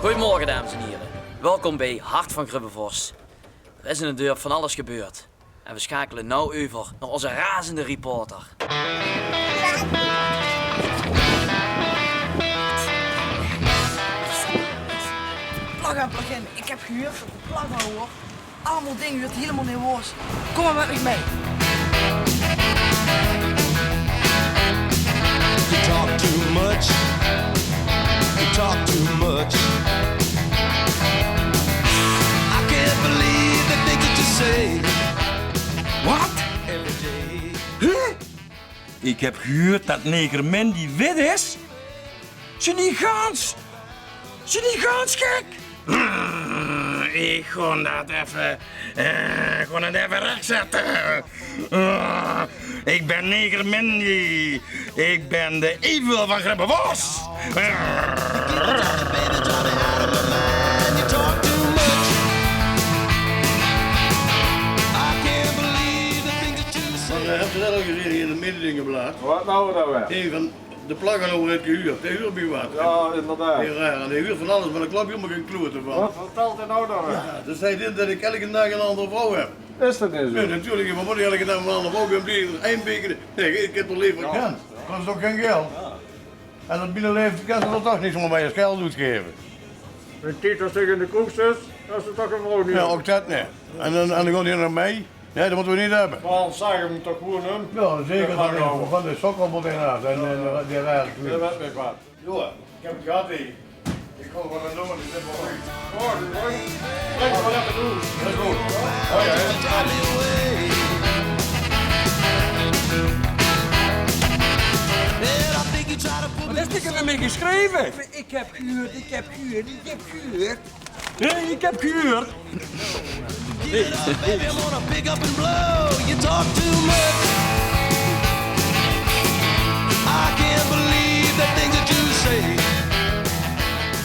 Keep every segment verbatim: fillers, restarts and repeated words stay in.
Goeiemorge, dames en hiere. Welkom bie Hart van Grubbevors. D'r is in 't dörp van alles gebeurd. En we schakele now euver nao ózze razende reporter. Plag en plagin, ik heb gehuurd det de plag en hoor allemaol dinger die 't hielemaol neet waor. Kom maar met mich mee. You talk too much. You talk too much. I can't believe the things that you say. Wat? Every day. Huh? Ik heb gehuurd dat neger Mandy wit is. Zien die gans? Zien die gans gek? Ik gaon dat effe, eh, gaon dat effe rechtzette. Eh, ik ben neger Mandy. Ik ben de evel van Grubbevors. Eh. Maar, eh, hebt u dat al gezien hier in het mededingenblad? Wat nou dan weer? Een van De plag en hoor haet gehuurd. Dae huurt bie wat. Ja, inderdaad. Heel raar. En dae huurt van alles, maar dao klop hielemaol gein klote van. Wat vertelt hij nou dan weer? Ja, dus hij zegt dat ik elke dag een andere vrouw heb. Is dat niet zo? Nee, natuurlijk. Maar moet ik elke dag een andere vrouw gaan bieden? Een beker. Nee, ik heb er liever geen. Kost ook geen geld. En op miene leeftied kan ze er toch niks meer mee als geld uitgeven. Een titel tegen de koers is, dat is toch een vrouw niet. Ja, ook dat niet. En dan, en dan gaat hij nog mee. Nee, dat moeten we niet hebben. Maar dan zagen we hem toch gewoon, hè? Ja, zeker. Dat gaat wel. Van de sokkel moet hij naar. En, en die raar. Ja, dat weet ik wat. Joh, ik heb het gehad, hè. Ik kon gewoon aan doen, ik ben wel goed. Oh, dat is goed. Blijf maar lekker doen. Dat is goed. Oh ja, hè? Wat is dit weer mee geschreven? Ik heb gehuurd, ik heb gehuurd, ik heb gehuurd. Hey, ik heb gehuurd. Baby, I wanna pick up and blow. You talk too much. I can't believe the things that you say.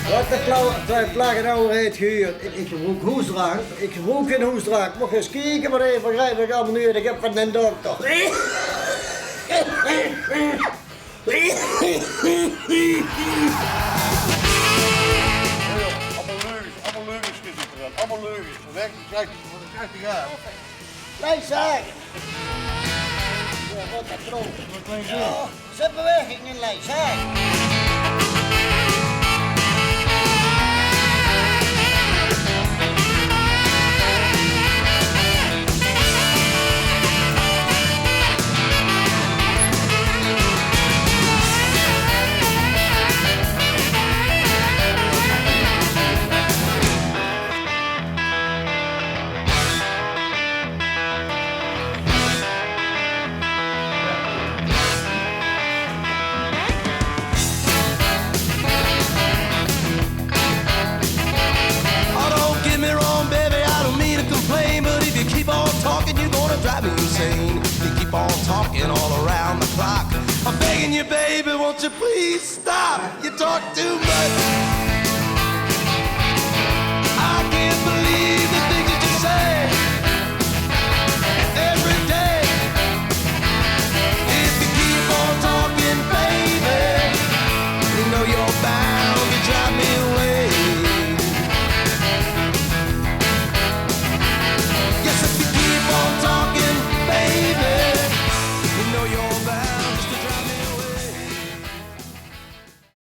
Wat de pla-, de plag en hoor haet gehuurd. Ik, ik rook hoesdrank. Ik rook geen hoesdrank. Mocht eens kieke wat even grijp ik allemaal nu. Ik heb van den dokter. Allemaal leugens, allemaal leugens zit er aan. Allemaal leugens. Weg, kijk, wat een krachtige aan. Lei zagen. Ja, wat een trouw. Ja, ze bewegen in lei zagen. Oh, don't get me wrong, baby, I don't mean to complain, but if you keep on talking, you're gonna drive me insane. You keep on talking all around the clock. I'm begging you, baby, won't you please stop? You talk too much.